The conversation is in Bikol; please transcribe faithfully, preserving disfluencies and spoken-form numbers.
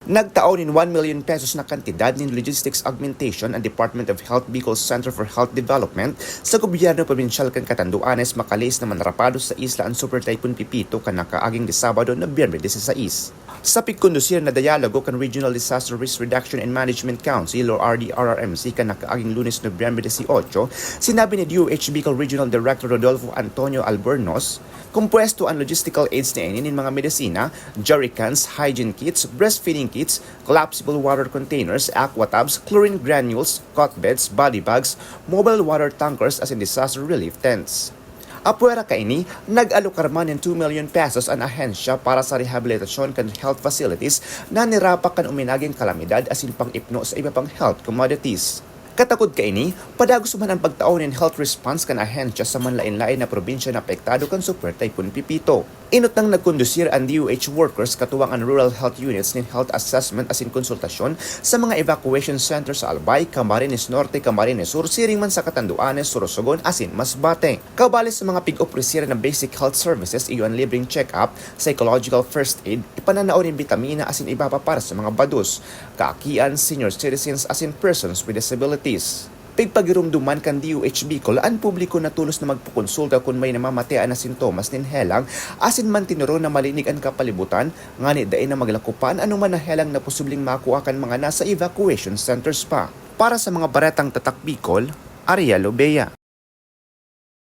Nagtao nin one million pesos na kantidad nin logistics augmentation an Department of Health Bicol Center for Health Development sa gobyerno probinsyal kan Catanduanes, Macales, na manrapado sa isla an Super Typhoon Pepito kan nakaaging de Sabado, Nobyembre dieciséis. Sa pigkondusir na dialogo kan Regional Disaster Risk Reduction and Management Council o R D R R M C kan nakaaging Lunes, Nobyembre dieciocho, sinabi ni D O H Bicol Regional Director Rodolfo Antonio Albornoz, kompuesto an logistical aids na ini nin mga medisina, jerrycans, hygiene kits, breastfeeding kits, collapsible water containers, aqua tubs, chlorine granules, cot beds, body bags, mobile water tankers asin disaster relief tents. Apwera kaini, nag-alokar man nin two million pesos an ahensya para sa rehabilitasyon kan health facilities na nirapak kan uminaging kalamidad asin pang-ipno sa iba pang health commodities. Katakod kaini, padagos man an pagtao nin health response kan ahensya sa manlaen-laen na probinsya na apektado kan Super Typhoon Pepito. Inot nang nagkondusir an D O H workers katuwang an rural health units nin health assessment asin konsultasyon sa mga evacuation center sa Albay, Camarines Norte, Camarines Sur, siring man sa Catanduanes, Sorsogon asin Masbate. Kabali sa mga pig-opresir na basic health services, iyo an libreng check-up, psychological first aid, ipananao nin bitamina asin iba pa para sa mga bados, kaakian, senior citizens asin persons with disabilities. Pigpagiromdoman kan D O H Bicol an publiko na tolos na magpakonsulta kun may namamatean na sintomas nin helang asin mantinuron na malinig an kapalibutan, ngani dai na maglako pa an anoman na helang na posibleng makua kan mga nasa evacuation centers pa. Para sa mga baretang Tatak Bicol, Ariel Obeya.